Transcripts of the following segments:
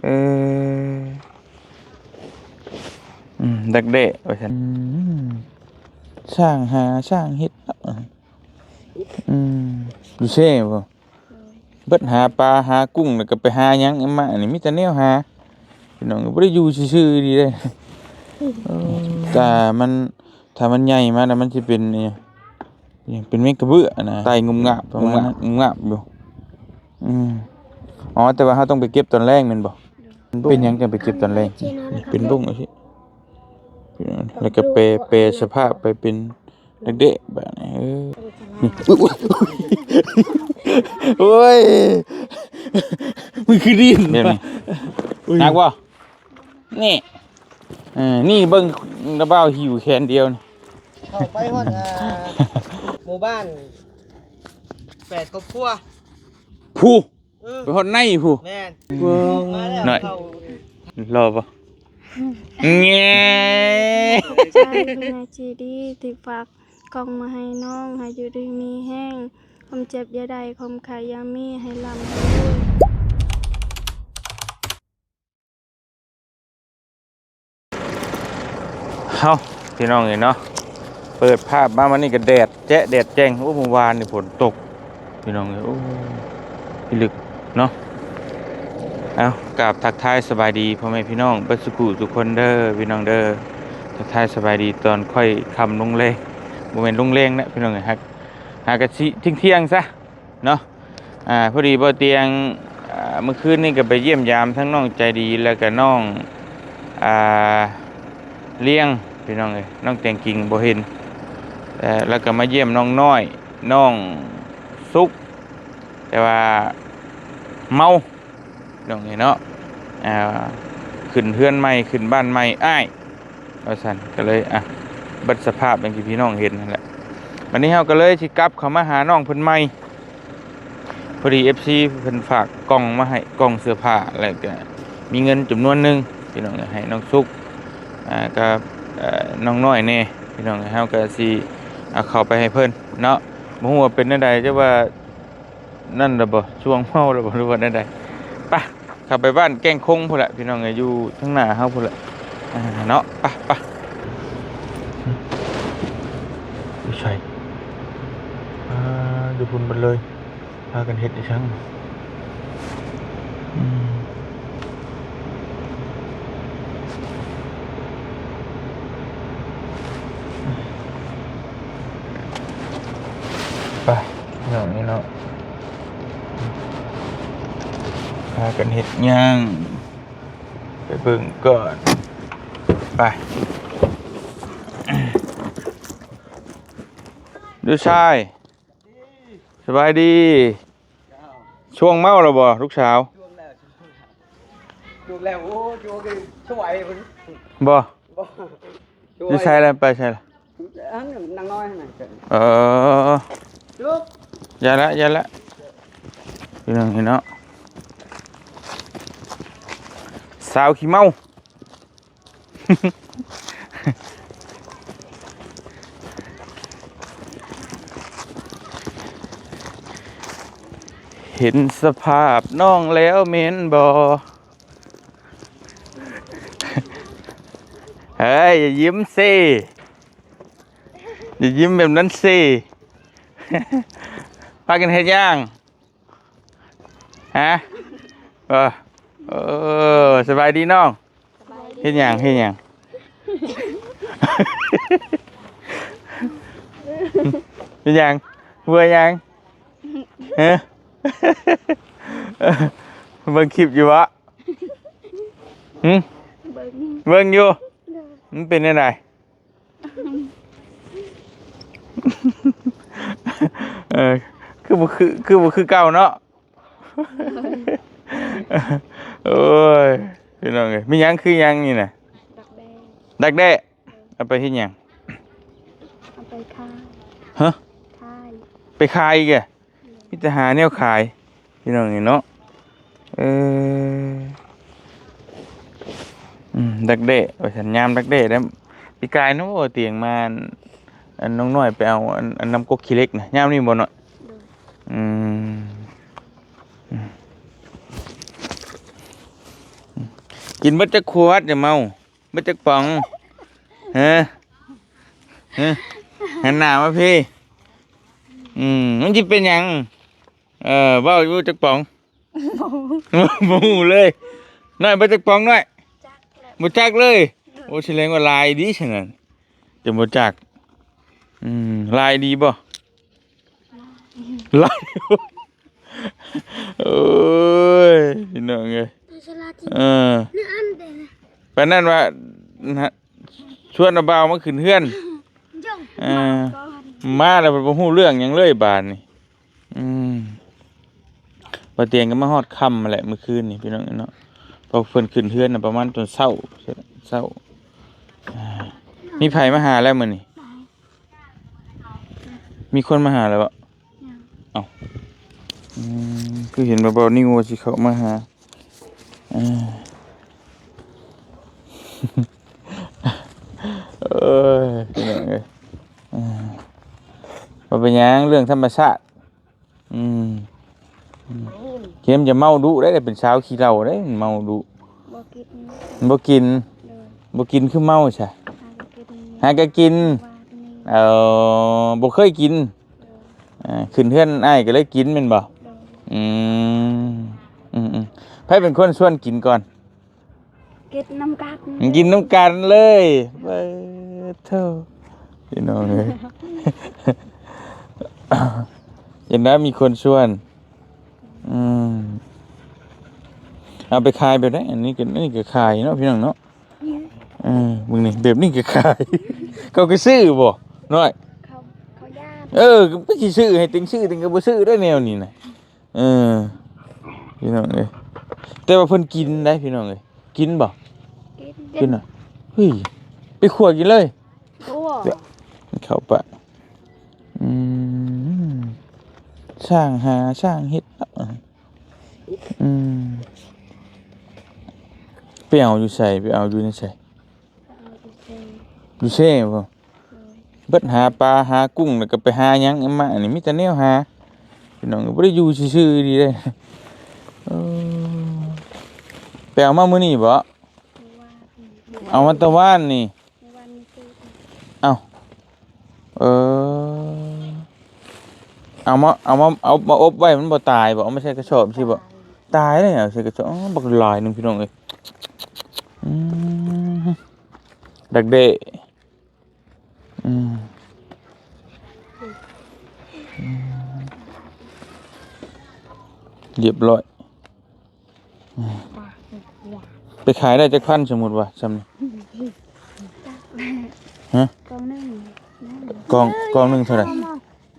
ເອີ ອືມ ດັກແດ້ວ່າຊັ້ນ. ອືມ ຊ່າງຫາຊ່າງເຮັດເນາະ. ອືມ ຢູ່ເຊບໍ່? ໂດຍ ເບິດຫາປາຫາກຸ້ງ ແລ້ວກໍໄປຫາຫຍັງມາ ອັນນີ້ມີແຕ່ແນວຫາ ພີ່ນ້ອງ ບໍ່ໄດ້ຢູ່ຊື່ໆດີເດ້. ເອີ ຖ້າມັນ ຖ້າມັນໃຫຍ່ມາແລ້ວ ມັນຊິເປັນອີຫຍັງ ເປັນແມງກະເບື້ອນະ ໄຕ່ງຸບງາບ ປະມານນັ້ນ ງຸບງາບຢູ່. ອືມ ອໍ ແຕ່ວ່າເຮົາຕ້ອງໄປເກັບຕອນແລງແມ່ນບໍ່? ໂດຍ ເປັນຫຍັງຈັ່ງໄປເກັບຕອນແລງ? ເປັນບົ້ງຈັ່ງຊີ້ ແລ້ວກໍແປ ແປສະພາບໄປເປັນ ເດັກໆ ບາດນີ້ ເອີ ນີ້ ອຸ້ຍ ອຸ້ຍ ໂອ້ຍ ມັນຄືດິນແບບນີ້ ອຸ້ຍ ໜັກບໍ່? ນີ້ ເອີ ນີ້ເບິ່ງລະບ່າວຫິວແຂນດຽວນີ້ ເຂົ້າໄປຮອດ ອ່າ ໝູ່ບ້ານແປດຄອບຄົວ ຜູ້ ເອີ ໄປຮອດໃນພຸ້ນ ແມ່ນ ວ້າວ ມາແລ້ວ ນ້ອຍ ເຂົ້າ ລໍບໍ່? ແງ່ ຂອບໃຈຜູ້ໃຫຍ່ໃຈດີທີ່ຝາກກ່ອງມາໃຫ້ນ້ອງ ໃຫ້ຢູ່ດີມີແຮງ ຄວາມເຈັບຢ່າໄດ້ ຄວາມໄຂ້ຢ່າມີ ໃຫ້ລ່ຳໃຫ້ລວຍ. ເຮົາ ພີ່ນ້ອງເອີຍເນາະ ເປີດພາບມາ ມື້ນີ້ກໍແດດແຈະແດດແຈ້ງ. ໂອ້ ມື້ວານນີ້ຝົນຕົກ ພີ່ນ້ອງເອີຍ ໂອ້ ພິລຶກເນາະ. ເອົາ ກາບທັກທາຍສະບາຍດີພໍ່ແມ່ພີ່ນ້ອງເບິດສູ່ຜູ້ສູ່ຄົນເດີ ພີ່ນ້ອງເດີ. ທັກທາຍສະບາຍດີຕອນຄ່ອຍຄ່ຳລົງແລງ ບໍ່ແມ່ນລົງແລງນະ ພີ່ນ້ອງເອີຍ ຫາກ ຫາກະຊິທ່ຽງໆ ຊະ ເນາະ. ອ່າ ພໍດີບໍ່ຕຽງ ອ່າ ມື້ຄືນນີ້ກໍໄປຢ້ຽມຢາມທັງນ້ອງໃຈດີ ແລ້ວກໍນ້ອງ ອ່າ ລ້ຽງ ພີ່ນ້ອງເອີຍ ນ້ອງແຕງກິ່ງບໍ່ເຫັນ ແລ້ວກໍມາຢ້ຽມນ້ອງນ້ອຍ ນ້ອງສຸກ ແຕ່ວ່າເມົາ ນ້ອງເອີຍເນາະ. ອ່າ ຂຶ້ນເຮືອນໃໝ່ ຂຶ້ນບ້ານໃໝ່ອ້າຍ ວ່າຊັ້ນ ກໍເລີຍ ອ່ະ ເບິດສະພາບຢ່າງທີ່ພີ່ນ້ອງເຫັນຫັ້ນແຫຼະ. ບັດນີ້ເຮົາກໍເລີຍຊິກັບເຂົ້າມາຫານ້ອງເພິ່ນໃໝ່ ພໍດີເອັຟຊີເພິ່ນຝາກກ່ອງມາໃຫ້ ກ່ອງເສື້ອຜ້າ ແລ້ວກໍມີເງິນຈຳນວນໜຶ່ງ ພີ່ນ້ອງ ໃຫ້ນ້ອງສຸກ ອ່າ ກັບ ເອີ ນ້ອງນ້ອຍແດ່ ພີ່ນ້ອງ. ເຮົາກໍຊິເອົາເຂົ້າໄປໃຫ້ເພິ່ນເນາະ. ບໍ່ຮູ້ວ່າເປັນແນວໃດ ຈະວ່າ ນັ້ນລະບໍ່ ຊ່ວງເມົາລະບໍ່ ຫຼືວ່າແນວໃດ? ໄປ ເຂົ້າໄປບ້ານແກ້ງຄົງພຸ້ນແຫຼະ ພີ່ນ້ອງເອີຍ ຢູ່ທາງໜ້າເຮົາພຸ້ນແຫຼະ ອ່າ ເນາະ. ໄປ ໄປ ຢູ່ໃສ? ອ່າ ຢູ່ພຸ້ນເບິດເລີຍ ພາກັນເຮັດອີ່ຫຍັງ? ອືມ ໄປ ພີ່ນ້ອງເອີຍເນາະ ພາກັນເຮັດຫຍັງ ໄປເບິ່ງກ່ອນ. ໄປ ລູກຊາຍ ສະບາຍດີ. ຊ່ວງເມົາແລ້ວບໍ່ ລູກສາວ? ຊ່ວງແລ້ວ ຊ່ວງແລ້ວ ໂອ້ ຊ່ວງນີ້ຊ່ວຍເພິ່ນ ບໍ່ ບໍ່ ຢູ່ໃສລະ ໄປໃສລະ? ອັນນາງນ້ອຍຫັ້ນນະ. ເອີ ຢ່າລະ ຢ່າລະ ເປັນຫຍັງນີ້ເນາະ ສາວຂີ້ເມົາ. ເຫັນສະພາບນ້ອງແລ້ວແມ່ນບໍ່? ເຮີ້ຍ ຢ່າຍິ້ມເຊ ຢ່າຍິ້ມແບບນັ້ນເຊ. ພາກັນເຮັດຫຍັງ? ຮະ? ເອີ ເອີ ສະບາຍດີນ້ອງ. ສະບາຍດີ. ເຮັດຫຍັງ? ເຮັດຫຍັງ? ເຮັດຫຍັງ? ເມື່ອຍຫຍັງ? ຮະ? ເບິ່ງຄລິບຢູ່ບໍ່? ຫຶ? ເບິ່ງ ເບິ່ງຢູ່. ໂດຍ. ມັນເປັນແນວໃດ? ເອີ ຄືບໍ່ຄື ຄືບໍ່ຄືເກົ່າເນາະ. ໂອ້ຍ ພີ່ນ້ອງເອີຍ ມີຫຍັງຄືຫຍັງນີ້ນະ? ດັກແດ້ ດັກແດ້. ເອີ ເອົາໄປເຮັດຫຍັງ? ເອົາໄປຂາຍ. ຮະ? ຂາຍ. ໄປຂາຍອີກແຫຼະ? ມີແຕ່ຫາແນວຂາຍ ພີ່ນ້ອງເອີຍເນາະ. ເອີ ອືມ ດັກແດ້ວ່າຊັ້ນ ຍາມດັກແດ້ແລ້ວ. ປີກາຍເນາະ ຕຽງມາ ອັນ ອັນນ້ອງນ້ອຍໄປເອົາ ອັນ ອັນນ້ຳກົກຂີ້ເຫຼັກນະ ຍາມນີ້ບໍ່ນ້ອຍ? ໂດຍ. ອືມ ອືມ. ກິນເບິດຈັກຂວດ ຢ່າເມົາ ເບິດຈັກປ໋ອງ? ຮະ? ຮະ? ຫັນໜ້າມາພີ້. ອືມ ມັນຊິເປັນຫຍັງ? ເອີ ເວົ້າຢູ່ຈັກປ໋ອງ? ບໍ່ຮູ້ເລີຍ. ນ້ອຍເບິດຈັກປ໋ອງນ້ອຍ? ບໍ່ຈັກເລີຍ. ໂອ້ ສະແດງວ່າຫຼາຍດີຊັ້ນນະ ຈົນບໍ່ຈັກ. ອືມ ຫຼາຍດີບໍ່? ຫຼາຍ. ໂອ້ຍ ພີ່ນ້ອງເອີຍ. ເອີ ປານນັ້ນວ່າ ຊວນເອົາບ່າວມາຂຶ້ນເຮືອນ. ເອີ ມາແລ້ວບໍ່ຮູ້ເລື່ອງຫຍັງເລີຍບາດນີ້. ອືມ ບ່າວຕຽງກໍມາຮອດຄ່ຳຫັ້ນແຫຼະມື້ຄືນນີ້ ພີ່ນ້ອງເນາະ. ເພາະເພິ່ນຂຶ້ນເຮືອນນະປະມານຕອນເຊົ້າ ເຊົ້າ. ອ່າ ມີໃຜມາຫາແລ້ວມື້ນີ້? ມີຄົນມາຫາແລ້ວບໍ່? ຍັງ. ເອົ້າ ອືມ ຄືເຫັນວ່າບ່າວນິວວ່າຊິເຂົ້າມາຫາ. ເອີ ເອີຍ ພີ່ນ້ອງເອີຍ. ເອີ ບໍ່ເປັນຫຍັງ ເລື່ອງທຳມະຊາດ. ອືມ ເຄມຢ່າເມົາດຸໄດ໋ ເປັນສາວຂີ້ເຫຼົ້າໄດ໋ ເມົາດຸ. ບໍ່ກິນ ບໍ່ກິນ. ໂດຍ. ບໍ່ກິນຄືເມົາຊະ? ຫາກໍກິນ ຫາກໍກິນ. ເອີ ບໍ່ເຄີຍກິນ. ໂດຍ. ອ່າ ຂຶ້ນເຮືອນອ້າຍກໍເລີຍກິນແມ່ນບໍ່? ໂດຍ. ອືມ ອືມໆ ໃຜເປັນຄົນຊວນກິນກ່ອນ? ກິນນຳກັນ ກິນນຳກັນເລີຍ. ເບີໂທ ພີ່ນ້ອງເອີຍ ເຫັນນະ ມີຄົນຊວນ. ອືມ ເອົາໄປຂາຍແບບໃດ? ອັນນີ້ກໍ ນີ້ກໍຂາຍເນາະ ພີ່ນ້ອງເນາະ. ເອີ ເບິ່ງນີ້ ແບບນີ້ກໍຂາຍ. ເຂົາກໍຊື້ບໍ່ນ້ອຍ? ເຂົາ ເຂົາຢ້ານ. ເອີ ກໍໄປຊິຊື້ໃຫ້ ເຕັງຊື້ ເຕັງກໍບໍ່ຊື້ໄດ໋ແນວນີ້ນະ. ເອີ ພີ່ນ້ອງເອີຍ ແຕ່ວ່າເພິ່ນກິນໄດ໋ ພີ່ນ້ອງເອີຍ. ກິນບໍ່? ກິນ ກິນນະ. ເຮີ້ຍ ໄປຂົ້ວກິນເລີຍ. ຂົ້ວ ເຂົ້າປາກ. ອືມ ຊ່າງຫາ ຊ່າງເຮັດ. ອືມ ໄປເອົາຢູ່ໃສ? ໄປເອົາຢູ່ໃນໃສ? ເອົາຢູ່ເຊ ຢູ່ເຊບໍ່? ໂດຍ. ເບິດຫາປາຫາກຸ້ງ ແລ້ວກໍໄປຫາຫຍັງມາ ອັນນີ້ມີແຕ່ແນວຫາ ພີ່ນ້ອງ. ບໍ່ໄດ້ຢູ່ຊື່ໆດີເດ້. ເອີ ໄປເອົາມາມື້ນີ້ບໍ່? ເອົາມາແຕ່ວານນີ້. ເອົ້າ ເອີ ເອົາມາ ເອົາມາ ເອົາມາອົບໄວ້ ມັນບໍ່ຕາຍບໍ່? ເອົາມາໃສ່ກະສອບຊີ້ບໍ່? ຕາຍ. ຕາຍເລີຍ ເອົາໃສ່ກະສອບ. ອໍ ບັກຫຼາຍໜຶ່ງ ພີ່ນ້ອງເອີຍ. ອືມ ດັກແດ້. ອືມ ອືມ ຮຽບຮ້ອຍ. ອືມ ໄປຂາຍໄດ້ຈັກພັນ ສົມມຸດວ່າຊ່ຳນີ້? ຮະ? ກອງໜຶ່ງ ກອງ ກອງໜຶ່ງເທົ່າໃດ?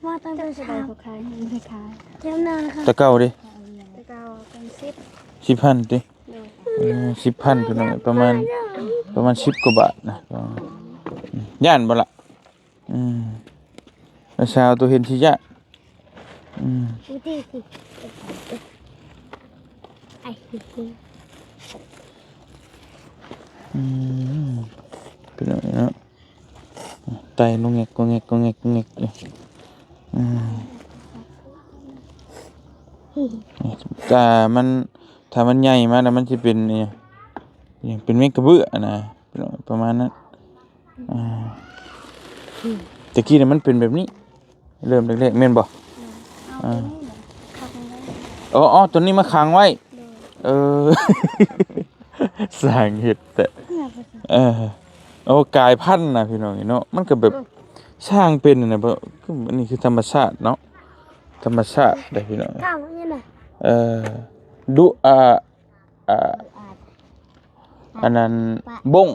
ວ່າຕັ້ງແຕ່ສະໄດເຂົາຂາຍ ຍັງໄປຂາຍ ແຖວນັ້ນ ແຕ່ເກົ່າເດ້? ແຕ່ເກົ່າກອງສິບ ສິບພັນຕິ? ໂດຍ. ເອີ ສິບພັນ ພີ່ນ້ອງ ປະມານ ປະມານສິບກວ່າບາດນະ. ຢ້ານບໍ່ລະ? ອືມ ແລ້ວສາວໂຕເຫັນຊິຢ້ານ. ອືມ ອືມ ພີ່ນ້ອງເນາະ ໄຕ່ງໍແງກ ງໍແງກ ງໍແງກ ງໍແງກຢູ່. ອືມ ຖ້າມັນ ຖ້າມັນໃຫຍ່ມາແລ້ວ ມັນຊິເປັນອີ່ຫຍັງ ເປັນແມງກະເບື້ອນະ ພີ່ນ້ອງ ປະມານນັ້ນ. ອ່າ ແຕ່ກີ້ນີ້ມັນເປັນແບບນີ້ ເລີ່ມແລກໆ ແມ່ນບໍ່? ເອີ ເອົາ ອ່າ ຕົວນີ້ແຫຼະ ຂັງໄວ້. ອໍ ເອົາຕົວນີ້ມາຂັງໄວ້. ໂດຍ. ເອີ ຊ່າງເຮັດແທ້. ເອີ ໂອ້ ກາຍພັນນະ ພີ່ນ້ອງເນາະ ມັນກໍແບບ ອືມ ຊ່າງເປັນນະ. ບໍ່ ອັນນີ້ຄືທຳມະຊາດເນາະ ທຳມະຊາດເດ້ ພີ່ນ້ອງ. ເອີ ດຸ ອ່າ ອ່າ ອັນນັ້ນ ບົ້ງ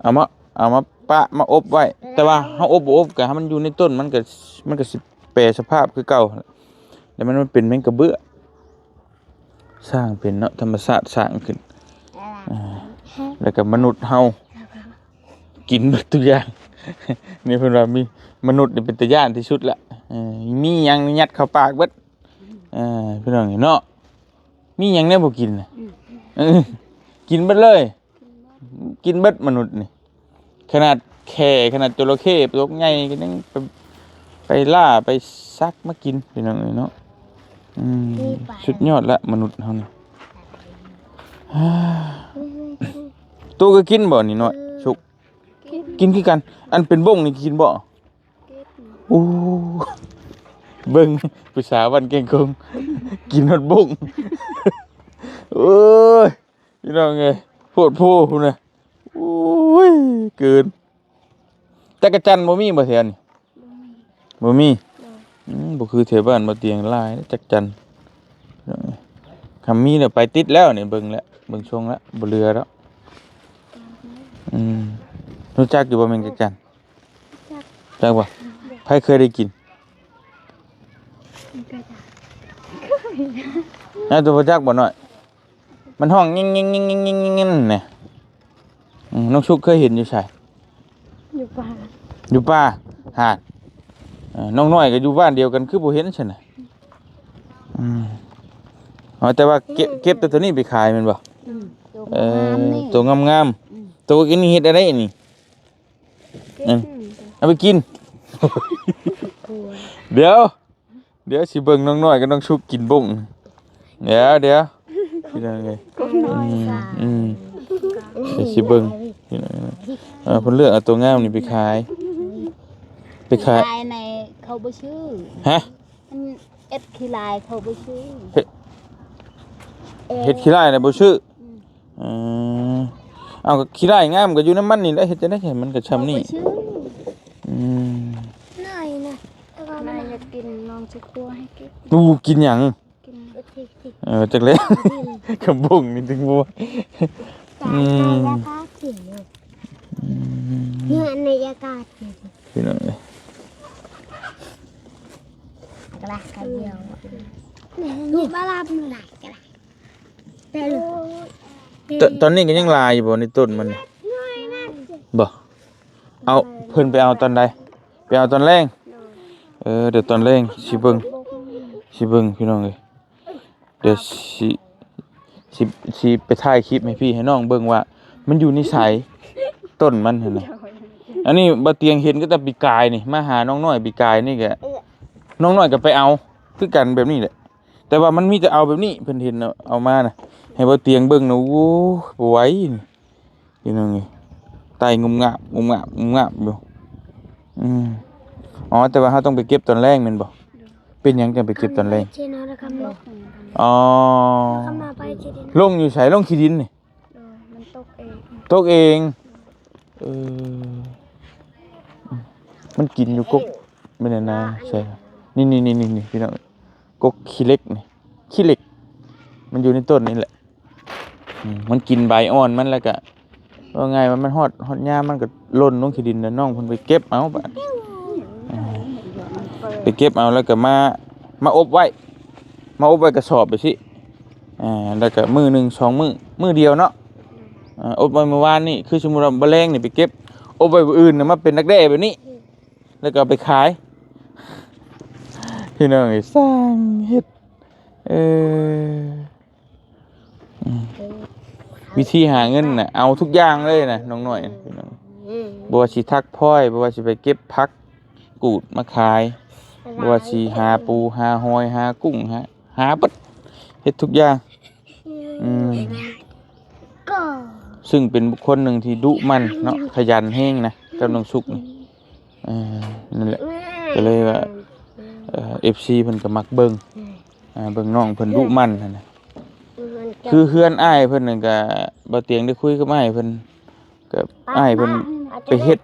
ເອົາມາ ເອົາມາປະມາອົບໄວ້. ແຕ່ວ່າເຮົາອົບບໍ່ອົບ ກໍໃຫ້ມັນຢູ່ໃນຕົ້ນ ມັນກໍ ມັນກໍຊິແປສະພາບຄືເກົ່າ ແລ້ວມັນມາເປັນແມງກະເບື້ອ. ສ້າງເປັນເນາະ ທຳມະຊາດສ້າງຂຶ້ນ. ອ່າ ແລ້ວກໍມະນຸດເຮົາກິນເບິດທຸກຢ່າງ. ນີ້ເພິ່ນວ່າມີ ມະນຸດນີ້ເປັນຕາຢ້ານທີ່ສຸດລະ. ເອີ ມີຫຍັງນີ້ຍັດເຂົ້າປາກເບິດ. ເອີ ພີ່ນ້ອງເນາະ ມີຫຍັງແດ່ບໍ່ກິນນະ? ອືມ ເອີ ກິນເບິດເລີຍ. ກິນເບິດມະນຸດນີ້ ຂະໜາດແຂ້ ຂະໜາດຈໍລະເຂ້ຕົວໃຫຍ່ກໍຍັງໄປ ໄປລ່າໄປສັກມາກິນ ພີ່ນ້ອງເອີຍເນາະ. ອືມ ສຸດຍອດລະມະນຸດເຮົານີ້. ໂຕກໍກິນບໍ່ນີ້ນ້ອຍ? ເອີ ສຸກ ກິນ ກິນຄືກັນ. ອັນເປັນບົ້ງນີ້ກິນບໍ່? ກິນ. ໂອ້ ເບິ່ງຜູ້ສາວບ້ານແກ້ງຄົງ ກິນຮອດບົ້ງ. ໂອ້ຍ ພີ່ນ້ອງເອີຍ ໂພດໂພພຸ້ນນະ. ໂອ້ຍ ເກີນ. ຈັກກະຈັນບໍ່ມີບໍ່ແຖວນີ້? ບໍ່ມີ. ບໍ່ມີ? ໂດຍ. ອືມ ບໍ່ຄືແຖວບ້ານບໍ່ຕຽງຫຼາຍຈັກກະຈັນ. ຄັນມີແລ້ວໄປຕິດແລ້ວນີ້ ເບິ່ງແລ້ວ ເບິ່ງຊົງແລ້ວ ບໍ່ເຫຼືອແລ້ວ. ອືມ ຮູ້ຈັກຢູ່ບໍ່ແມງຈັກກະຈັນ? ຈັກ. ຈັກບໍ່? ໃຜເຄີຍໄດ້ກິນ? ເຈົ້າບໍ່ຈັກບໍ່ນ້ອຍ? ມັນຮ້ອງ ແງ່ງໆໆໆໆ ນີ້. ອືມ ນ້ອງສຸກເຄີຍເຫັນຢູ່ໃສ? ຢູ່ປ່າ. ຢູ່ປ່າ? ຫາດ. ເອີ ນ້ອງນ້ອຍກໍຢູ່ບ້ານດຽວກັນ ຄືບໍ່ເຫັນຊັ້ນນະ? ອືມ ອໍ ແຕ່ວ່າເກັບ ເກັບແຕ່ໂຕນີ້ໄປຂາຍແມ່ນບໍ່? ອືມ ເອີ ໂຕງາມໆ. ອືມ ໂຕກິນນີ້ເຮັດອະໄລນີ້? ເກັບ. ເອີ ເອົາໄປກິນ. ດຽວ ດຽວຊິເບິ່ງນ້ອງນ້ອຍກັບນ້ອງສຸກກິນບົ້ງ. ດຽວ ດຽວ ພີ່ນ້ອງເອີຍ. ອືມ ດຽວຊິເບິ່ງ. ເອີ ເພິ່ນເລືອກເອົາໂຕງາມນີ້ໄປຂາຍ ໄປຂາຍ. ຂີ້ຮ້າຍໃນເຂົາບໍ່ຊື້. ຮະ? ມັນເອັດຂີ້ຮ້າຍເຂົາບໍ່ຊື້. ເຮັດ ເອີ ເຮັດຂີ້ຮ້າຍນະບໍ່ຊື້. ອືມ ເອີ ເອົາ ຂີ້ຮ້າຍງາມກໍຢູ່ນຳມັນນີ້ແຫຼະ ເຮັດຈັ່ງໃດມັນກໍຊ່ຳນີ້. ເຂົາບໍ່ຊື້. ອືມ ນ້ອຍນະ ແຕ່ວ່າມັນ ນ້ອຍຢາກກິນ ນ້ອງຊິຄົວໃຫ້ກິນ. ໜູກິນຫຍັງ? ກິນ ເອີ ຈັກແລ້ວ ຄຳບົ້ງນີ້ຈຶ່ງບໍ່. ອືມ ອືມ ເນື້ອໃນອາກາດ ພີ່ນ້ອງເອີຍ. ກະລະກະດຽວ ນີ້ບາລາບຫຼາຍກະລະ. ແຕ່ ຕ- ຕອນນີ້ກໍຍັງຫຼາຍຢູ່ບໍ່ໃນຕົ້ນມັນ? ບໍ່ ເອົາ ເພິ່ນໄປເອົາຕອນໃດ? ໄປເອົາຕອນແລງ. ເອີ ດຽວຕອນແລງຊິເບິ່ງ ຊິເບິ່ງ ພີ່ນ້ອງເອີຍ. ດຽວຊິ ຊິ ຊິໄປຖ່າຍຄລິບໃຫ້ພີ່ໃຫ້ນ້ອງເບິ່ງວ່າມັນຢູ່ໃນໃສ ຕົ້ນມັນຫັ້ນນະ. ອັນນີ້ບ່າວຕຽງເຫັນຕັ້ງແຕ່ປີກາຍນີ້ ມາຫານ້ອງນ້ອຍປີກາຍນີ້ກະ ນ້ອງນ້ອຍກໍໄປເອົາຄືກັນແບບນີ້ແຫຼະ. ແຕ່ວ່າມັນມີແຕ່ເອົາແບບນີ້ ເພິ່ນເຫັນເອົາມານະ ໃຫ້ບ່າວຕຽງເບິ່ງນະ. ໂອ້ ບໍ່ໄຫວນີ້ ພີ່ນ້ອງເອີຍ ໄຕ່ງຸບງາບ ງຸບງາບ ງຸບງາບຢູ່. ອືມ ອໍ ແຕ່ວ່າເຮົາຕ້ອງໄປເກັບຕອນແລງແມ່ນບໍ່? ເປັນຫຍັງຈັ່ງໄປເກັບຕອນແລງ? ອໍ ລົງຢູ່ໃສ? ລົງຂີ້ດິນນີ້? ໂດຍ ມັນຕົກເອງ ຕົກເອງ. ເອີ ມັນກິນຢູ່ກົກ ແມ່ນນະ ໃສ່ ນີ້ໆໆໆ ພີ່ນ້ອງ ກົກຂີ້ເຫຼັກນີ້ ຂີ້ເຫຼັກ ມັນຢູ່ໃນຕົ້ນນີ້ແຫຼະ. ອືມ ມັນກິນໃບອ່ອນມັນ ແລ້ວກະ ເວົ້າງ່າຍວ່າມັນຮອດ ຮອດຍາມມັນກໍຫຼົ່ນລົງຂີ້ດິນ ແລ້ວນ້ອງເພິ່ນໄປເກັບເອົາບາດ ອ່າ ໄປເກັບເອົາ ແລ້ວກໍມາ ມາອົບໄວ້ ມາອົບໄວ້ກະສອບໄປຊີ້ ອ່າ ແລ້ວກໍມື້ໜຶ່ງສອງມື້ ມື້ດຽວເນາະ ອ່າ ອົບໄວ້ມື້ວານນີ້ ຄືສົມມຸດວ່າມື້ແລງນີ້ໄປເກັບ ອົບໄວ້ມື້ອື່ນນະ ມາເປັນດັກແດ້ແບບນີ້ ແລ້ວກໍເອົາໄປຂາຍ ພີ່ນ້ອງເອີຍ ຊ່າງເຮັດ ເອີ ອືມ ວິທີຫາເງິນນະ ເອົາທຸກຢ່າງເລີຍນະ ນ້ອງນ້ອຍ ອືມ ພີ່ນ້ອງ ບໍ່ວ່າຊິຖັກພອຍ ບໍ່ວ່າຊິໄປເກັບຜັກກູດມາຂາຍ ບໍ່ວ່າຊິຫາປູ ຫາຫອຍ ຫາກຸ້ງ ຫາ ຫາເບິດ ເຮັດທຸກຢ່າງ ອືມ ອືມ ຊຶ່ງເປັນບຸກຄົນໜຶ່ງທີ່ດຸໝັ່ນເນາະ ຂະຫຍັນແຮງນະ ກັບນ້ອງສຸກນີ້ ເອີ ນັ້ນແຫຼະ ກໍເລີຍວ່າ ເອີ ເອັຟຊີ ເພິ່ນກໍມັກເບິ່ງ ອ່າ ເບິ່ງນ້ອງເພິ່ນດຸໝັ່ນຫັ້ນນະ ຄືເຮືອນອ້າຍເພິ່ນນັ້ນກະ ບ່າວຕຽງໄດ້ຄຸຍກັບອ້າຍເພິ່ນ ກໍອ້າຍເພິ່ນໄປເຮັດ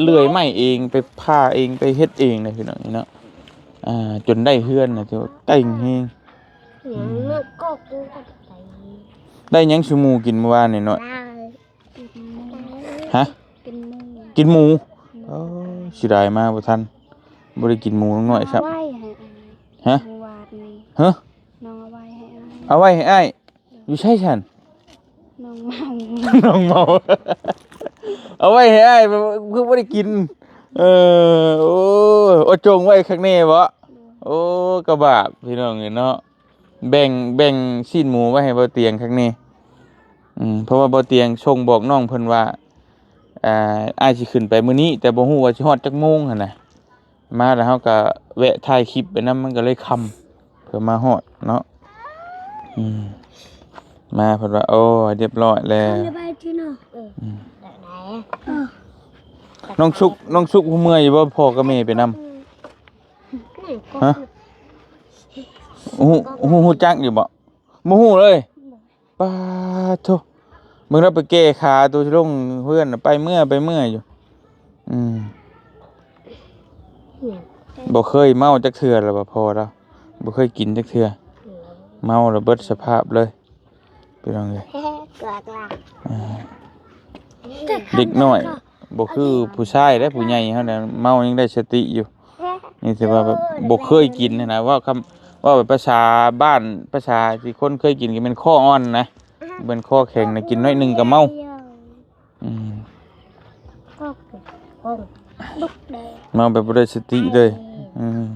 ເລື່ອຍໄມ້ເອງ ໄປຜ່າເອງ ໄປເຮັດເອງນະ ພີ່ນ້ອງເນາະ ອ່າ ຈົນໄດ້ເຮືອນນະ ຖືວ່າເກັ່ງແຮງ ອືມ ໄດ້ຫຍັງສູ່ໝູກິນມື້ວານນີ້ນ້ອຍ? ຮະ? ກິນໝູ ກິນໝູ ເອີ ເສຍດາຍມາບໍ່ທັນ ບໍ່ໄດ້ກິນໝູນ້ອງນ້ອຍຊ້ຳ ເອົາໄວ້ໃຫ້ອ້າຍ ຮະ? ມື້ວານນີ້ ຮະ? ນ້ອງເອົາໄວ້ໃຫ້ອ້າຍ ເອົາໄວ້ໃຫ້ອ້າຍ ຢູ່ໃສຊັ້ນ? ນ້ອງເມົາ ນ້ອງເມົາ ເອົາໄວ້ໃຫ້ອ້າຍ ຄືບໍ່ໄດ້ກິນ ເອີ ໂອ້ ໂອ້ ຈົ່ງໄວ້ຄັກແນ່ບໍ? ໂອ້ ກະບາບ ພີ່ນ້ອງເອີຍເນາະ ແບ່ງ ແບ່ງຊີ້ນໝູໄວ້ໃຫ້ບ່າວຕຽງຄັກແນ່ ອືມ ເພາະວ່າບ່າວຕຽງສົ່ງບອກນ້ອງເພິ່ນວ່າ ອ່າ ອ້າຍຊິຂຶ້ນໄປມື້ນີ້ ແຕ່ບໍ່ຮູ້ວ່າຊິຮອດຈັກໂມງຫັ້ນນະ ມາແລ້ວເຮົາກໍແວະຖ່າຍຄລິບໄປນຳ ມັນກໍເລີຍຄ່ຳ ເພື່ອມາຮອດເນາະ ອືມ ມາເພິ່ນວ່າ ໂອ້ ຮຽບຮ້ອຍແລ້ວ. ສະບາຍດີເນາະ. ອືມ ແບບໃດ? ນ້ອງສຸກ ນ້ອງສຸກຮູ້ເມື່ອຍຢູ່ບໍ່? ພໍ່ກັບແມ່ໄປນຳ. ຮະ? ຮູ້ ຮູ້ ຮູ້ຈັກຢູ່ບໍ່? ບໍ່ຮູ້ເລີຍ. ປາໂທ້ ເບິ່ງລາວໄປແກ່ຂາໂຕຊິລົງເຮືອນນະ ໄປເມືອ ໄປເມືອຢູ່. ອືມ ບໍ່ເຄີຍເມົາຈັກເທື່ອລະວ່າ ພໍ່ລາວບໍ່ເຄີຍກິນຈັກເທື່ອ. ເມົາລະເບິດສະພາບເລີຍ ພີ່ນ້ອງເອີຍ. ເດັກນ້ອຍບໍ່ຄືຜູ້ຊາຍເດ້ ຜູ້ໃຫຍ່ເຮົານະ ເມົາຍັງໄດ້ສະຕິຢູ່. ນີ້ແຕ່ວ່າແບບບໍ່ເຄີຍກິນຫັ້ນນະ ເວົ້າຄຳ ເວົ້າແບບພາສາບ້ານ ພາສາທີ່ຄົນເຄີຍກິນກໍແມ່ນຄໍອ່ອນນະ ແມ່ນຄໍແຂງນະ ກິນໜ້ອຍໜຶ່ງກໍເມົາ. ອືມ ເມົາແບບບໍ່ໄດ້ສະຕິເລີຍ. ອືມ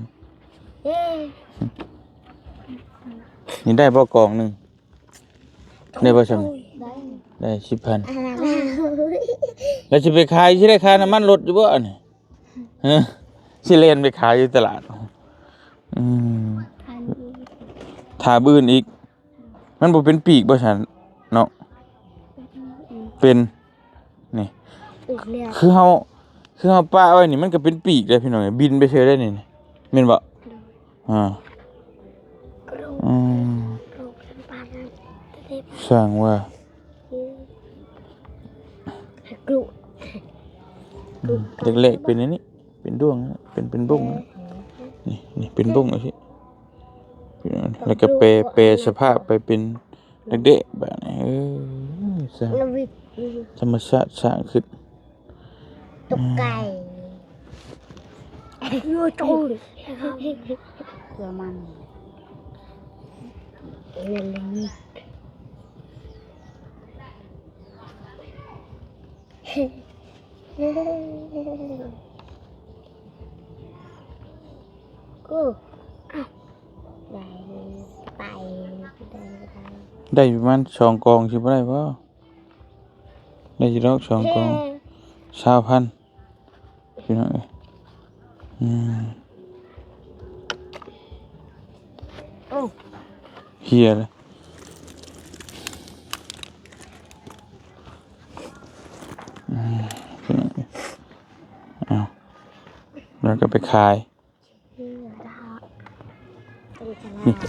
ນີ້ໄດ້ບໍ່ກອງໜຶ່ງ? ໄດ້ບໍ່ຊ່ຳນີ້? ໄດ້ ໄດ້ສິບພັນ. ແລ້ວຊິໄປຂາຍ ຊິໄດ້ຄ່ານ້ຳມັນລົດຢູ່ບໍ່ອັນນີ້? ຮະ ຊິແລ່ນໄປຂາຍຢູ່ຕະຫຼາດ. ອືມ ຖ້າມື້ອື່ນອີກ ມັນບໍ່ເປັນປີກບໍ່ຊັ້ນເນາະ? ເປັນ ນີ້ ຄືເຮົາ ຄືເຮົາປະໄວ້ນີ້ ມັນກໍເປັນປີກເດ້ພີ່ນ້ອງ ບິນໄປເຊີຍໄດ້ນີ້ ແມ່ນບໍ່? ອ່າ ອືມ ຊ່າງວ່າ ອືມ ແລກໆເປັນອັນນີ້ ເປັນດ້ວງ ເປັນ ເປັນບົ້ງ ນີ້ ນີ້ເປັນບົ້ງຈັ່ງຊີ້ ແລ້ວກໍແປ ແປສະພາບໄປເປັນແດກໆ ບາດນີ້. ເອີ ສ້າງ ທຳມະຊາດສ້າງຂຶ້ນ. ຕົກໄກ່ ອືມ ເພື່ອມັນ ໂອ້ ໄດ້ ໄປ ໄດ້ ໄດ້ ໄດ້ປະມານສອງກອງ ຊິບໍ່ໄດ້ບໍ່? ໄດ້ຢູ່ດອກສອງກອງ ເອີ ຊາວພັນ ພີ່ນ້ອງເອີຍ. ອືມ ໂອ້ ເຫ່ຍເລີຍ. ອືມ ພີ່ນ້ອງເອີຍ ເອົາ ແລ້ວກໍໄປຂາຍ.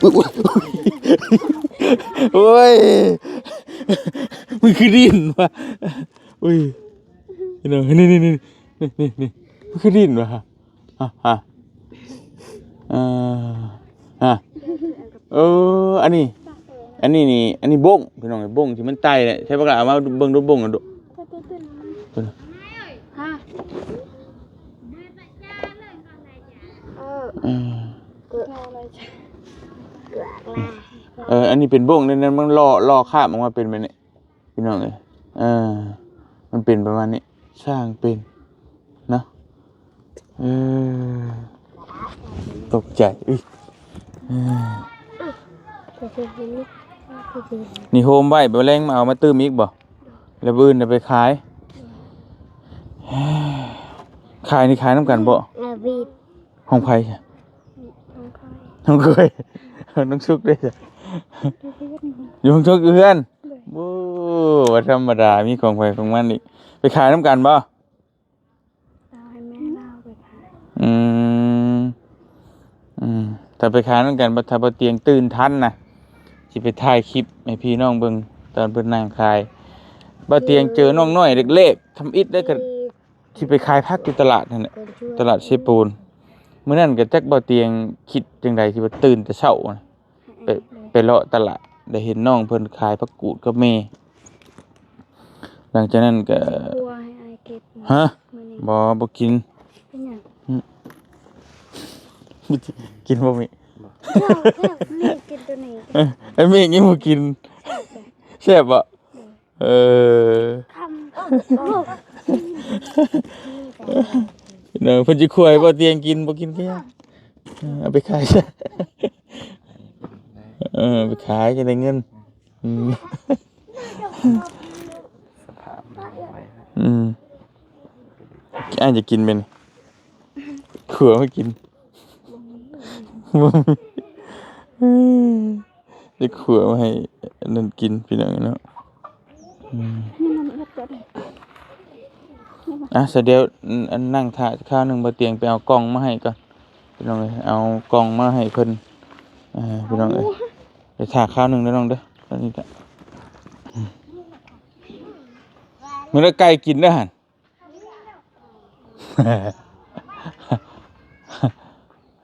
ໂອ້ຍ ໂອ້ຍ ໂອ້ຍ ມັນຄືດິນວະ. ໂອ້ຍ ພີ່ນ້ອງ ນີ້ ນີ້ ນີ້ ນີ້ ມັນຄືດິນວະ. ຮະ ຮະ ເອີ ຮະ ເອີ ອັນນີ້ ອັນນີ້ນີ້ ອັນນີ້ບົ້ງ ພີ່ນ້ອງ ບົ້ງທີ່ມັນໄຕ່ແຫຼະ. ໃຊ້ບັກຫຼ້າເອົາມາເບິ່ງດູ ບົ້ງນະ ດູ ຮະ ເອີ ເອີ ເອີ ອັນນີ້ເປັນບົ້ງເດ້ ມັນຫຼໍ່ ຫຼໍ່ຄາບອອກມາເປັນແບບນີ້ ພີ່ນ້ອງເອີຍ. ເອີ ມັນເປັນປະມານນີ້ ຊ່າງເປັນເນາະ. ເອີ ຕົກໃຈ ເອີ ນີ້ໂຮມໄວ້ ບໍ່ແລງມາເອົາມາຕື່ມອີກບໍ່? ແລ້ວມື້ອື່ນໄປຂາຍ ຂາຍນີ້ຂາຍນຳກັນບໍ່? ຂອງໃຜ? ຂອງຂ້ອຍ ຂອງຂ້ອຍ ນ້ອງສຸກເດ້? ຢູ່ຫ້ອງສຸກ ຢູ່ເຮືອນ. ໂອ້ ບໍ່ທຳມະດາ ມີຂອງໃຜຂອງມັນອີກ. ໄປຂາຍນຳກັນບໍ່? ເອົາໃຫ້ແມ່ລາວໄປຂາຍ. ອືມ ອືມ ຖ້າໄປຂາຍນຳກັນ ຖ້າບໍ່ຕຽງຕື່ນທັນນະ ຊິໄປຖ່າຍຄລິບໃຫ້ພີ່ນ້ອງເບິ່ງ ຕອນເພິ່ນນັ່ງຂາຍ. ບໍ່ຕຽງເຈີນ້ອງນ້ອຍເລັກໆ ທຳອິດໄດ້ກໍ ຊິໄປຂາຍຜັກຢູ່ຕະຫຼາດຫັ້ນແຫຼະ ຕະຫຼາດເຊໂປນ. ມື້ນັ້ນກໍຈັກບໍ່ຕຽງຄິດຈັ່ງໃດ ທີ່ວ່າຕື່ນແຕ່ເຊົ້ານະ ໄປ ໄປເລາະຕະຫຼາດ ໄດ້ເຫັນນ້ອງເພິ່ນຂາຍຜັກກູດກັບແມ່. ຫຼັງຈາກນັ້ນກໍ ຊິຄົວໃຫ້ອ້າຍເກັບ ຮະ? ມື້ນີ້ ບໍ່ ບໍ່ກິນ. ເປັນຫຍັງ? ຫຶ ກິນບໍ່ມີ? ບໍ່ ແມ່ກິນໂຕນີ້. ເອີ ໄອ້ເມກຍັງບໍ່ກິນ. ແຊບບໍ່? ເອີ ຄຳ ເນາະ ເພິ່ນຊິຂົ້ວໃຫ້ບໍ່ຕຽງກິນ ບໍ່ກິນກໍຢ່າ ເອີ ເອົາໄປຂາຍຊະ ເອີ ເອົາໄປຂາຍຈະໄດ້ເງິນ. ອືມ ສະພາບມັນໄວ ອືມ ອ້າຍຈະກິນແມ່ນ ຂົ້ວມາກິນ ຈະຂົ້ວມາໃຫ້ ອັນນັ້ນກິນພີ່ນ້ອງເນາະ. ອືມ ນີ້ມັນເຮັດກໍໄດ້ ອ່ະ ສະດຽວ ອັນ ອັນ ນັ່ງຖ້າຄາວໜຶ່ງ ບໍ່ຕຽງໄປເອົາກ່ອງມາໃຫ້ກ່ອນພີ່ນ້ອງເອີຍ ເອົາກ່ອງມາໃຫ້ເພິ່ນ ເອີ ພີ່ນ້ອງເອີຍ ໄປຖ້າຄາວໜຶ່ງເດີນ້ອງເດີ ຕອນນີ້ກະ ອືມ ມື້ລະໄກ່ກິນເດີຫັ້ນ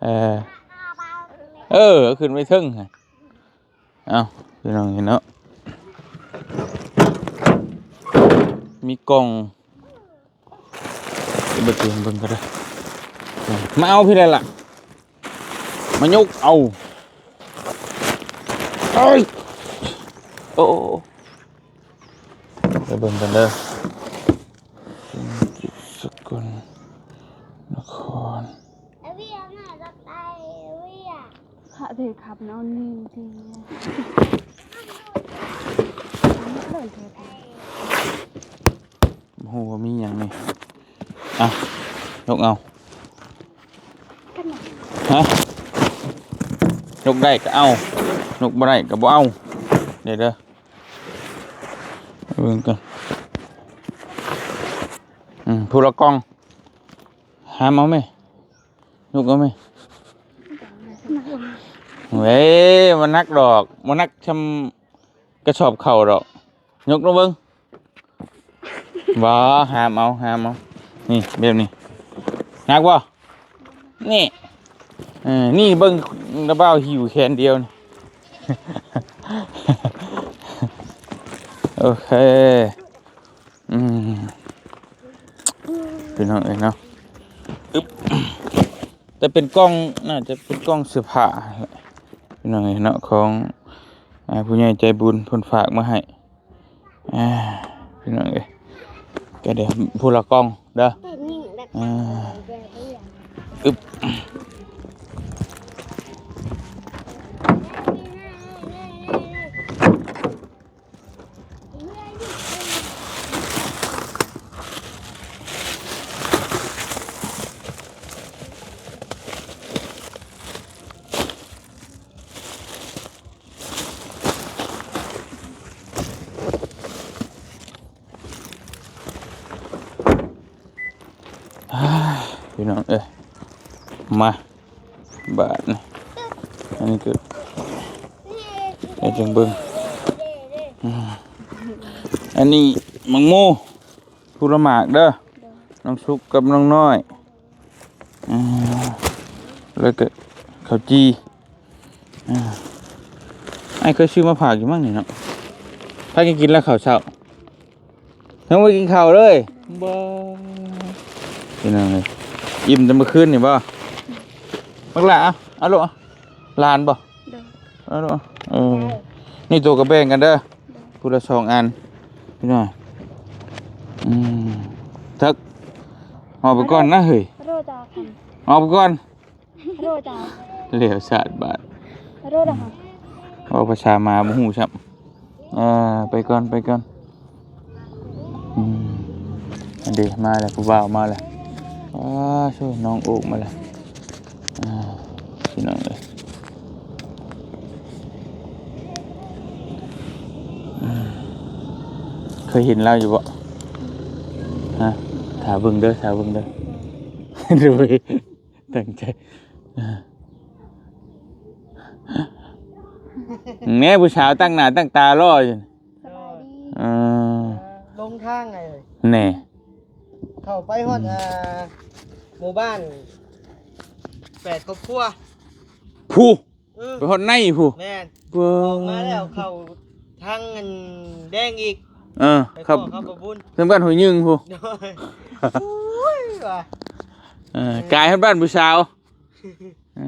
ເອີ ເອີ ຂຶ້ນໄປເທິງຫັ້ນ. ເອົ້າ ພີ່ນ້ອງເຫັນເນາະ ມີກ່ອງ ເບິ່ງ ເບິ່ງກໍໄດ້ ມາເອົາພີ້ແຫຼະລະ ມາຍົກເອົາ ໂອ້ຍ ໂອ້ ໄປເບິ່ງກັນເດີ ສະກົນນະຄອນ. ຂະເດຂັບນອນນີ້ຕິ ບໍ່ຮູ້ວ່າມີຫຍັງນີ້ ອ່ະ ຍົກເອົາ ຮະ ຍົກໄດ້ກໍເອົາ ຍົກບໍ່ໄດ້ກໍບໍ່ເອົາ ເດີ ເດີ ເບິ່ງກ່ອນ ອືມ ຜູ້ລະກ່ອງ ຫາມເອົາແມ່ ຍົກເອົາແມ່ ເວີຍ ບໍ່ໜັກດອກ ບໍ່ໜັກຊ່ຳກະສອບເຂົ້າດອກ ຍົກລົງເບິ່ງ ບໍ່ ຫາມເອົາ ຫາມເອົາ ນີ້ ແບບນີ້ ໜັກບໍ່? ນີ້ ເອີ ນີ້ເບິ່ງ ລະບ່າວຫິວແຂນດຽວນີ້ ໂອເຄ ອືມ ພີ່ນ້ອງເອີຍເນາະ ອຶບ ແຕ່ເປັນກ່ອງ ໜ້າຈະເປັນກ່ອງເສື້ອຜ້າ ພີ່ນ້ອງເອີຍເນາະ ຂອງ ອ່າ ຜູ້ໃຫຍ່ໃຈບຸນເພິ່ນຝາກມາໃຫ້ ອ່າ ພີ່ນ້ອງເອີຍ ກໍໄດ້ຜູ້ລະກ່ອງເດີ ອ່າ ອຶບ. ອ້າ ພີ່ນ້ອງເອີຍ ມາ ບາດນີ້ ອັນນີ້ກໍ ໃຫ້ຈັ່ງເບິ່ງ ອືມ ອັນນີ້ໝາກໂມ ຜູ້ລະໝາກເດີ ນ້ອງສຸກກັບນ້ອງນ້ອຍ ອືມ ແລ້ວກໍເຂົ້າຈີ່ ອືມ ອ້າຍເຄີຍຊື້ມາຝາກຢູ່ມັ້ງນີ້ເນາະ ພາກັນກິນແລ້ວເຂົ້າເຊົ້າ ຍັງບໍ່ກິນເຂົ້າເລີຍ ບໍ່ ພີ່ນ້ອງເອີຍ ອີ່ມແຕ່ມື້ຄືນນີ້ບໍ່ ບັກຫຼ້າ ເອົາ ເອົາລູກ ເອົາ ຫຼານບໍ່? ໂດຍ ເອົາລູກ ເອີ ນີ້ໂຕກໍແບ່ງກັນເດີ ໂດຍ ຜູ້ລະສອງອັນ ພີ່ນ້ອງ ອືມ ເຖິກ ອອກໄປກ່ອນນະເຮີ້ຍ ໂດຍ ເອົາໄປກ່ອນ ໂດຍ ແຫຼວຊາດບາດ ໂດຍ ເວົ້າພາສາໝາບໍ່ຮູ້ຊ້ຳ ອ່າ ໄປກ່ອນ ໄປກ່ອນ ອືມ ອັນເດ ມາແລ້ວ ຜູ້ບ່າວມາແລ້ວ ອ້າ ໂທ້ ນ້ອງໂອກມາແລ້ວ ອ່າ ພີ່ນ້ອງເອີຍ ອືມ ເຄີຍເຫັນລາວຢູ່ບໍ່? ຮະ ຖ້າເບິ່ງເດີ ຖ້າເບິ່ງເດີ ໂດຍ ຕັ້ງໃຈ ແນ່ ຜູ້ສາວຕັ້ງໜ້າຕັ້ງຕາລໍຢູ່ ສະບາຍດີ ເອີ ລົງທາງໄງເອີຍ ແນ່ ເຂົ້າໄປຮອດ ອືມ ອ່າ ໝູ່ບ້ານແປດຄອບຄົວ ຜູ້ ເອີ ໄປຮອດໃນພຸ້ນ ແມ່ນ ອອກມາແລ້ວເຂົ້າທາງອັນແດງອີກ ເອີ ໄປພໍ້ກັບບໍ່ບຸນ ເທິງບ້ານຫ້ວຍຍຶງພຸ້ນ ໂດຍ ໂອ້ຍວ່າ ເອີ ກາຍຮອດບ້ານຜູ້ສາວ ເອີ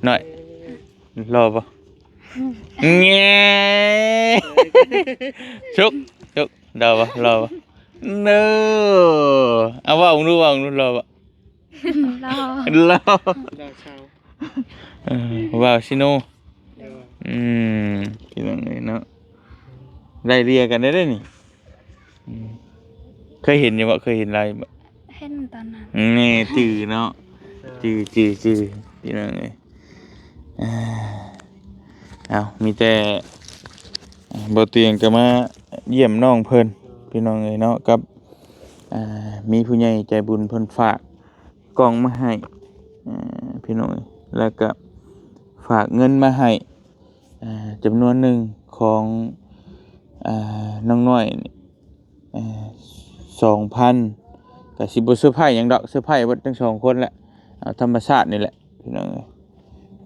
ນ້ອຍ ເອີ ຫຼໍ່ບໍ່? ແງ່ ຊຸກ ຊຸກ ຫຼໍ່ບໍ່? ຫຼໍ່ບໍ່? ເນີ ເອົາເວົ້າດູ ເວົ້າດູ ຫຼໍ່ບໍ່? ຫຼໍ່ ຫຼໍ່ ຫຼໍ່ຊາວ ເອີ ວາວຊິໂນ ເອີ ອືມ ພີ່ນ້ອງເອີຍເນາະ ໄລ່ເລຍກັນໄດ້ເດ້ນີ້ ອືມ ເຄີຍເຫັນຢູ່ບໍ່? ເຄີຍເຫັນລາວຢູ່ບໍ່? ເຫັນຕອນນັ້ນ ແນ່ ຈື່ເນາະ ຈື່ ຈື່ ຈື່ ພີ່ນ້ອງເອີຍ ເອົາ ມີແຕ່ ບໍ່ຕຽງກໍມາຢ້ຽມນ້ອງເພິ່ນ ພີ່ນ້ອງເອີຍເນາະ ກັບ ອ່າ ມີຜູ້ໃຫຍ່ໃຈບຸນເພິ່ນຝາກກ່ອງມາໃຫ້ ອ່າ ພີ່ນ້ອງເອີຍ ແລ້ວກໍຝາກເງິນມາໃຫ້ ອ່າ ຈຳນວນໜຶ່ງຂອງ ອ່າ ນ້ອງນ້ອຍ ເອີ ສອງພັນ ກໍຊິບໍ່ເຊີໄພຫຍັງດອກ ເຊີໄພເບິດທັງສອງຄົນແຫຼະ ເອົາທຳມະຊາດນີ້ແຫຼະ ພີ່ນ້ອງເອີຍ.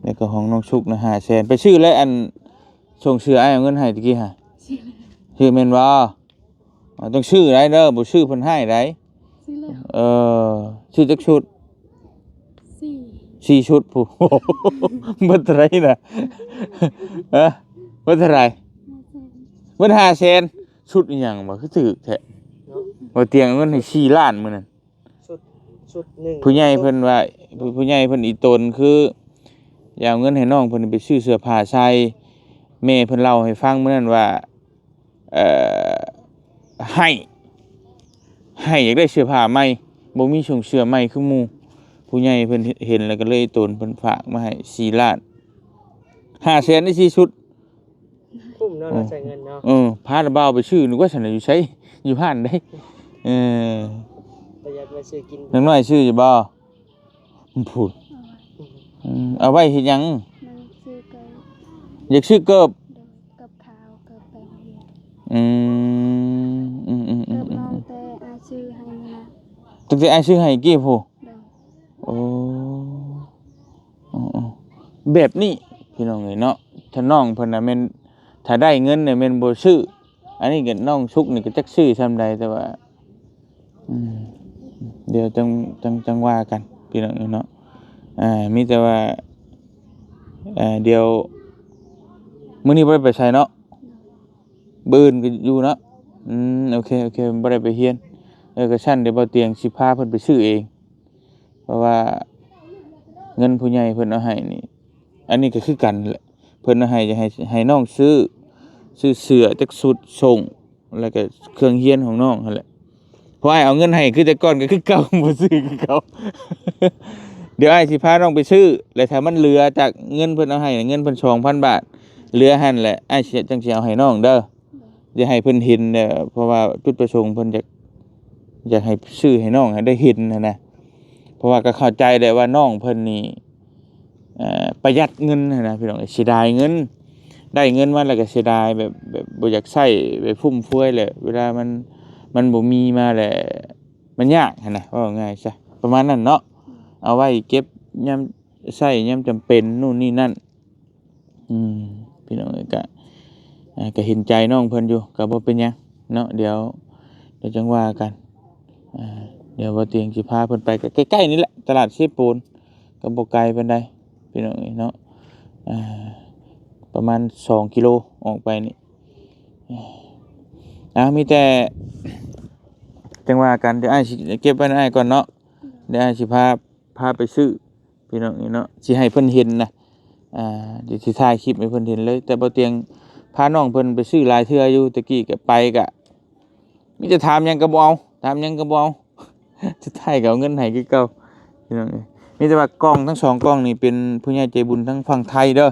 ແລ້ວກໍຂອງນ້ອງສຸກນະ ຫ້າແສນ ໄປຊື້ແລ້ວ ອັນ ສົ່ງເສື້ອອ້າຍເອົາເງິນໃຫ້ຕະກີ້ຫະ ຊື້ແມ່ນບໍ່? ເອົາ ຕ້ອງຊື້ໄດ໋ເດີ ບໍ່ຊື້ເພິ່ນຮ້າຍໄດ໋. ຊື້ແລ້ວ ເອີ ຊື້ຈັກຊຸດ? ສີ່ ສີ່ຊຸດພຸ້ນ ເບິດເທົ່າໃດນະ? ຮະ ເບິດເທົ່າໃດ? ຫ້າແສນ ເບິດຫ້າແສນ ຊຸດອີຫຍັງວະ ຄືຖືກແທ້? ເນາະ ບໍ່ຕຽງເອົາເງິນໃຫ້ສີ່ລ້ານມື້ນັ້ນ ຊຸດ ຊຸດໜຶ່ງ ຜູ້ໃຫຍ່ເພິ່ນວ່າ ຜູ້ ຜູ້ໃຫຍ່ເພິ່ນອີ່ຕົນ ຄືຢາກເອົາເງິນໃຫ້ນ້ອງເພິ່ນໄປຊື້ເສື້ອຜ້າໃສ່. ແມ່ເພິ່ນເລົ່າໃຫ້ຟັງມື້ນັ້ນວ່າ ເອີ ໃຫ້ ໃຫ້ຢາກໄດ້ເສື້ອຜ້າໃໝ່ ບໍ່ມີສົ່ງເສື້ອໃໝ່ຄືໝູ່. ຜູ້ໃຫຍ່ເພິ່ນເຫັນແລ້ວກໍເລີຍ ອີ່ຕົນເພິ່ນຝາກມາໃຫ້ສີ່ລ້ານ ຫ້າແສນໄດ້ສີ່ຊຸດ. ຄຸ້ມເນາະ ເອີ ເຮົາໃຊ້ເງິນເນາະ ເອີ ພາລະບ່າວໄປຊື້ ນຶກວ່າຊັ້ນນະ ຢູ່ໃສ ຢູ່ຮ້ານໃດ໋. ເອີ ປະຢັດໄວ້ຊື້ກິນ ນ້ອງນ້ອຍຊື້ຢູ່ບໍ່? ພຸ້ນ ເອົາໄວ້ ອືມ ເອົາໄວ້ເຮັດຫຍັງ? ມັນຊື້ເກີບ ຢາກຊື້ເກີບ ໂດຍ ເກີບຂາວ ເກີບໄປໂຮງຮຽນ ອືມ ອືມໆໆໆ ເກີບນ້ອງແຕ່ອ້າຍຊື້ໃຫ້ນີ້ນະ ຕັ້ງແຕ່ອ້າຍຊື້ໃຫ້ກີ້ພຸ້ນ ໂດຍ ໂອ້ ເອີໆ ແບບນີ້ພີ່ນ້ອງເອີຍເນາະ ຖ້ານ້ອງເພິ່ນນະແມ່ນ ຖ້າໄດ້ເງິນນະແມ່ນບໍ່ຊື້. ອັນນີ້ກໍນ້ອງສຸກນີ້ກໍຈັກຊື້ຊ່ຳໃດ ແຕ່ວ່າ ອືມ ດຽວຈັ່ງ ຈັ່ງ ຈັ່ງວ່າກັນພີ່ນ້ອງເອີຍເນາະ. ອ່າ ມີແຕ່ວ່າ ອ່າ ດຽວ ມື້ນີ້ບໍ່ໄດ້ໄປໃສເນາະ? ມື້ອື່ນກໍຢູ່ເນາະ? ອືມ ໂອເຄ ໂອເຄ ບໍ່ໄດ້ໄປຮຽນ. ເອີ ກໍຊັ້ນດຽວບ່າວຕຽງຊິພາເພິ່ນໄປຊື້ເອງ ເພາະວ່າເງິນຜູ້ໃຫຍ່ເພິ່ນເອົາໃຫ້ນີ້ ອັນນີ້ກໍຄືກັນແຫຼະ ເພິ່ນເອົາໃຫ້ ຈະໃຫ້ ໃຫ້ນ້ອງຊື້ ຊື້ເສື້ອຈັກຊຸດ ສົ່ງ ແລ້ວກໍເຄື່ອງຮຽນຂອງນ້ອງຫັ້ນແຫຼະ. ເພາະອ້າຍເອົາເງິນໃຫ້ຄືແຕ່ກ່ອນກໍຄືເກົ່າ ບໍ່ຊື້ຄືເກົ່າ. ດຽວອ້າຍຊິພານ້ອງໄປຊື້ ແລ້ວຖ້າມັນເຫຼືອຈາກເງິນເພິ່ນເອົາໃຫ້ ເງິນເພິ່ນສອງພັນບາດ ເຫຼືອຫັ້ນແຫຼະ ອ້າຍຊິ ຈັ່ງຊິເອົາໃຫ້ນ້ອງເດີ. ຢາກໃຫ້ເພິ່ນເຫັນແຫຼະ ເພາະວ່າຈຸດປະສົງເພິ່ນຢາກ ຢາກໃຫ້ຊື້ໃຫ້ນ້ອງໃຫ້ໄດ້ເຫັນຫັ້ນນະ. ເພາະວ່າກໍເຂົ້າໃຈແຫຼະວ່ານ້ອງເພິ່ນນີ້ ເອີ ປະຢັດເງິນຫັ້ນນະພີ່ນ້ອງ ເສຍດາຍເງິນ ໄດ້ເງິນມາແລ້ວກໍເສຍດາຍ ແບບ ແບບບໍ່ຢາກໃຊ້ ແບບຟຸມເຟືອຍແຫຼະ ເວລາມັນ ມັນບໍ່ມີມາແລ້ວ ມັນຍາກຫັ້ນນະ ເວົ້າງ່າຍຊະ ປະມານນັ້ນເນາະ. ເອົາໄວ້ເກັບຍາມໃຊ້ ຍາມຈຳເປັນ ໂນ່ນນີ້ນັ້ນ. ອືມ ພີ່ນ້ອງເອີຍ ກະ ອ່າ ກະເຫັນໃຈນ້ອງເພິ່ນຢູ່ ກະບໍ່ເປັນຫຍັງເນາະ ດຽວ ດຽວຈັ່ງວ່າກັນ. ອ່າ ດຽວບ່າວຕຽງຊິພາເພິ່ນໄປ ກະໃກ້ໆນີ້ແຫຼະ ຕະຫຼາດເຊໂປນ ກະບໍ່ໄກປານໃດ ພີ່ນ້ອງເອີຍເນາະ. ອ່າ ປະມານສອງກິໂລອອກໄປນີ້. ອ່າ ມີແຕ່ຈັ່ງວ່າກັນ ດຽວອ້າຍຊິເກັບໄວ້ນຳອ້າຍກ່ອນເນາະ ດຽວອ້າຍຊິພາ ພາໄປຊື້ ພີ່ນ້ອງເອີຍເນາະ ຊິໃຫ້ເພິ່ນເຫັນນະ. ອ່າ ດຽວຊິຖ່າຍຄລິບໃຫ້ເພິ່ນເຫັນເລີຍ ແຕ່ບ່າວຕຽງພານ້ອງເພິ່ນໄປຊື້ຫຼາຍເທື່ອຢູ່ ແຕ່ກີ້ກະໄປກະມີແຕ່ຖາມຫຍັງກະບໍ່ເອົາ ຖາມຫຍັງກະບໍ່ເອົາ ສຸດທ້າຍກະເອົາເງິນໃຫ້ຄືເກົ່າ ພີ່ນ້ອງເອີຍ. ມີແຕ່ວ່າກ່ອງທັງສອງກ່ອງນີ້ເປັນຜູ້ໃຫຍ່ໃຈບຸນທາງຝັ່ງໄທເດີ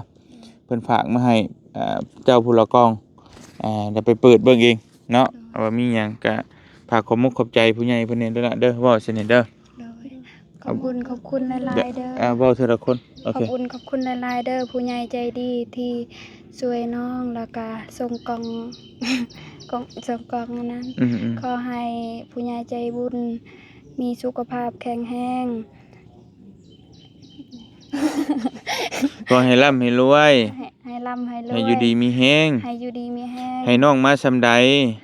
ເພິ່ນຝາກມາໃຫ້ ອ່າ ເຈົ້າຜູ້ລະກ່ອງ ອ່າ ດຽວໄປເປີດເບິ່ງເອງເນາະ ວ່າມີຫຍັງກະຝາກຂອບມຸກຂອບໃຈຜູ້ໃຫຍ່ເພິ່ນແດ່ເດີລະເດີ ເວົ້າຊັ້ນນີ້ເດີ. ໂດຍ ຂອບບຸນຂອບຄຸນຫຼາຍໆເດີ. ອ່າ ເວົ້າເທື່ອລະຄົນ. ໂອເຄ ຂອບບຸນຂອບຄຸນຫຼາຍໆເດີ ຜູ້ໃຫຍ່ໃຈດີທີ່ຊ່ວຍນ້ອງ ແລ້ວກະສົ່ງກ່ອງ ຂອງ ສົ່ງກ່ອງອັນນັ້ນ. ອືມໆ ຂໍໃຫ້ຜູ້ໃຫຍ່ໃຈບຸນມີສຸຂະພາບແຂງແຮງ ຂໍໃຫ້ລ່ຳໃຫ້ລວຍ ໃຫ້ ໃຫ້ລ່ຳໃຫ້ລວຍ ໃຫ້ຢູ່ດີມີແຮງ ໃຫ້ຢູ່ດີມີແຮງ ໃຫ້ນ້ອງມາສ່ຳໃດ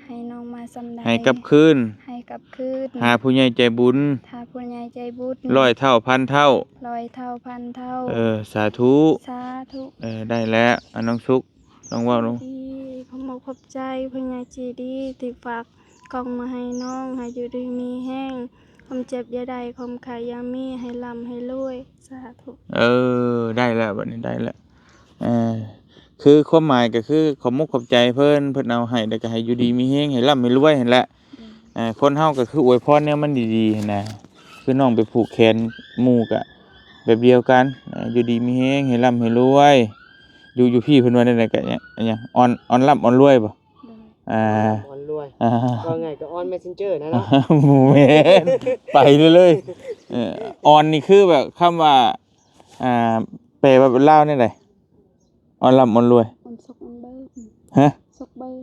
ໃຫ້ນ້ອງມາສ່ຳໃດ ໃຫ້ກັບຄືນ ໃຫ້ກັບຄືນ ຫາຜູ້ໃຫຍ່ໃຈບຸນ ຫາຜູ້ໃຫຍ່ໃຈບຸນ ຮ້ອຍເທົ່າພັນເທົ່າ ຮ້ອຍເທົ່າພັນເທົ່າ. ເອີ ສາທຸ ສາທຸ. ເອີ ໄດ້ແລ້ວ ອາ ນ້ອງສຸກ ນ້ອງເວົ້າລົງ. ຂອບມຸກຂອບໃຈຜູ້ໃຫຍ່ໃຈດີທີ່ຝາກ ກ່ອງມາໃຫ້ນ້ອງ ໃຫ້ຢູ່ດີມີແຮງ ຄວາມເຈັບຢ່າໄດ້ ຄວາມໄຂ້ຢ່າມີ ໃຫ້ລ່ຳໃຫ້ລວຍ ສາທຸ. ເອີ ໄດ້ແລ້ວ ບັດນີ້ໄດ້ແລ້ວ. ເອີ ຄືຄວາມໝາຍກໍຄືຂອບມຸກຂອບໃຈເພິ່ນ ເພິ່ນເອົາໃຫ້ ແລ້ວກໍໃຫ້ຢູ່ດີມີແຮງ ໃຫ້ລ່ຳໃຫ້ລວຍຫັ້ນແຫຼະ. ເອີ ຄົນເຮົາກໍຄືອວຍພອນແນວມັນດີໆຫັ້ນນະ ຄືນ້ອງໄປຜູກແຂນໝູ່ກະແບບດຽວກັນ ເອີ ຢູ່ດີມີແຮງ ໃຫ້ລ່ຳໃຫ້ລວຍ ຢູ່ ຢູ່ພີ້ເພິ່ນວ່າແນວໃດ ກະຫຍັງ ຫຍັງ ອອນ ອອນລ່ຳອອນລວຍບໍ່? ໂດຍ ອ່າ ອອນລວຍ ອ່າ ເວົ້າງ່າຍກໍອອນ Messenger ນະເນາະ. ບໍ່ແມ່ນ ໄປເລີຍ ເອີ ອອນນີ້ຄືແບບຄຳວ່າ ອ່າ ແປວ່າເປັນລາວແນວໃດ? ອອນລ່ຳອອນລວຍ ອອນສົກອອນເບີນ ຮະ? ສົກເບີນ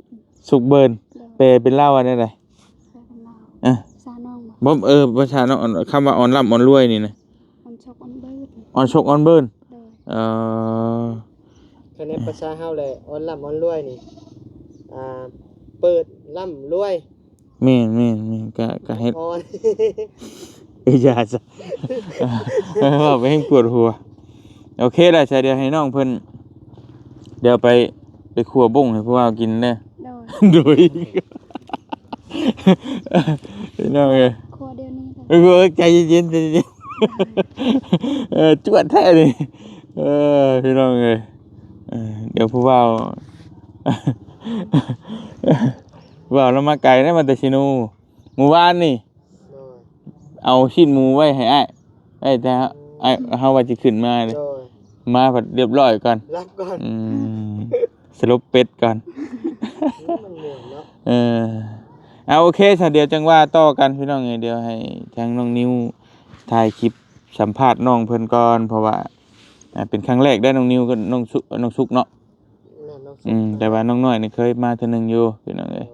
ສົກເບີນ ໂດຍ ແປເປັນລາວວ່າແນວໃດ? ແປເປັນລາວ ເອີ ພາສານ້ອງບໍ່? ບໍ່ ເອີ ພາສານ້ອງ ຄຳວ່າອອນລ່ຳອອນລວຍນີ້ນະ ອອນສົກອອນເບີນ ອອນສົກອອນເບີນ ໂດຍ ເອີ ຄັນໃນພາສາເຮົາແຫຼະ ອອນລ່ຳອອນລວຍນີ້ ອ່າ ເປີດລ່ຳລວຍ. ແມ່ນໆໆ ກະ ກະເຮັດ ອອນ ເອີ ຢ່າຊະ ເວົ້າໄປແຮ່ງປວດຫົວ. ໂອເຄລະ ສາ ດຽວໃຫ້ນ້ອງເພິ່ນ ດຽວໄປ ໄປຂົ້ວບົ້ງໃຫ້ຜູ້ບ່າວກິນເດີ. ໂດຍ ໂດຍ ພີ່ນ້ອງເອີຍ ຂົ້ວດຽວນີ້ເດີ. ເອີ ໃຈເຢັນໆ ໃຈເຢັນໆ ເອີ ຈວດແທ້ນີ້ ເອີ ພີ່ນ້ອງເອີຍ ເອີ ດຽວຜູ້ບ່າວ ຜູ້ບ່າວລາວມາໄກເດ້ ມາແຕ່ຊີໂນ ມື້ວານນີ້ ໂດຍ ເອົາຊີ້ນໝູໄວ້ໃຫ້ອ້າຍ ອ້າຍ ແຕ່ ອືມ ອ້າຍເຮົາວ່າຊິຂຶ້ນມາເດ້ ໂດຍ ມາພັດລຽບຮ້ອຍກ່ອນ ຫຼັບກ່ອນ ອືມ ສະຫຼົບເປັດກ່ອນ ມັນມ່ວນເນາະ ເອີ ເອົາ ໂອເຄຊະ ດຽວຈັ່ງວ່າຕໍ່ກັນພີ່ນ້ອງເອີຍ. ດຽວໃຫ້ທາງນ້ອງນິວຖ່າຍຄລິບສຳພາດນ້ອງເພິ່ນກ່ອນ ເພາະວ່າ ອ່າ ເປັນຄັ້ງແລກໄດ້ນ້ອງນິວກັບນ້ອງສຸກ ນ້ອງສຸກເນາະ ແມ່ນ ນ້ອງສຸກ ອືມ ແຕ່ວ່ານ້ອງນ້ອຍນີ້ເຄີຍມາເທື່ອໜຶ່ງຢູ່ພີ່ນ້ອງເອີຍ.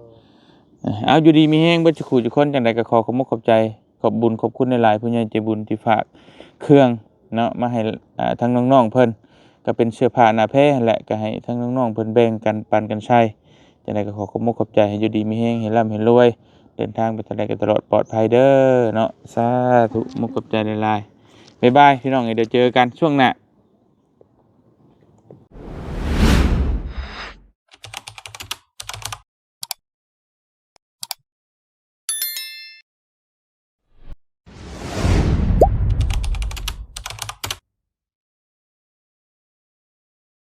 ເອີ ເອົາ ຢູ່ດີມີແຮງເບິດສູ່ຄູ່ສູ່ຄົນ ຈັ່ງໃດກໍຂໍຂອບມຸກຂອບໃຈ ຂອບບຸນຂອບຄຸນຫຼາຍໆ ຜູ້ໃຫຍ່ໃຈບຸນທີ່ຝາກເຄື່ອງເນາະ ມາໃຫ້ ອ່າ ທາງນ້ອງໆເພິ່ນ ກໍເປັນເສື້ອຜ້າໜ້າແພຫັ້ນແຫຼະ ກໍໃຫ້ທາງນ້ອງໆເພິ່ນແບ່ງກັນປັນກັນໃຊ້. ຈັ່ງໃດກໍຂໍຂອບມຸກຂອບໃຈ ໃຫ້ຢູ່ດີມີແຮງ ໃຫ້ລ່ຳໃຫ້ລວຍ ເດີນທາງໄປທາງໃດກໍຕະຫຼອດປອດໄພເດີເນາະ. ສາທຸ ມຸກຂອບໃຈຫຼາຍໆ ບາຍບາຍ ພີ່ນ້ອງເອີຍ ດຽວເຈີກັນຊ່ວງໜ້າ.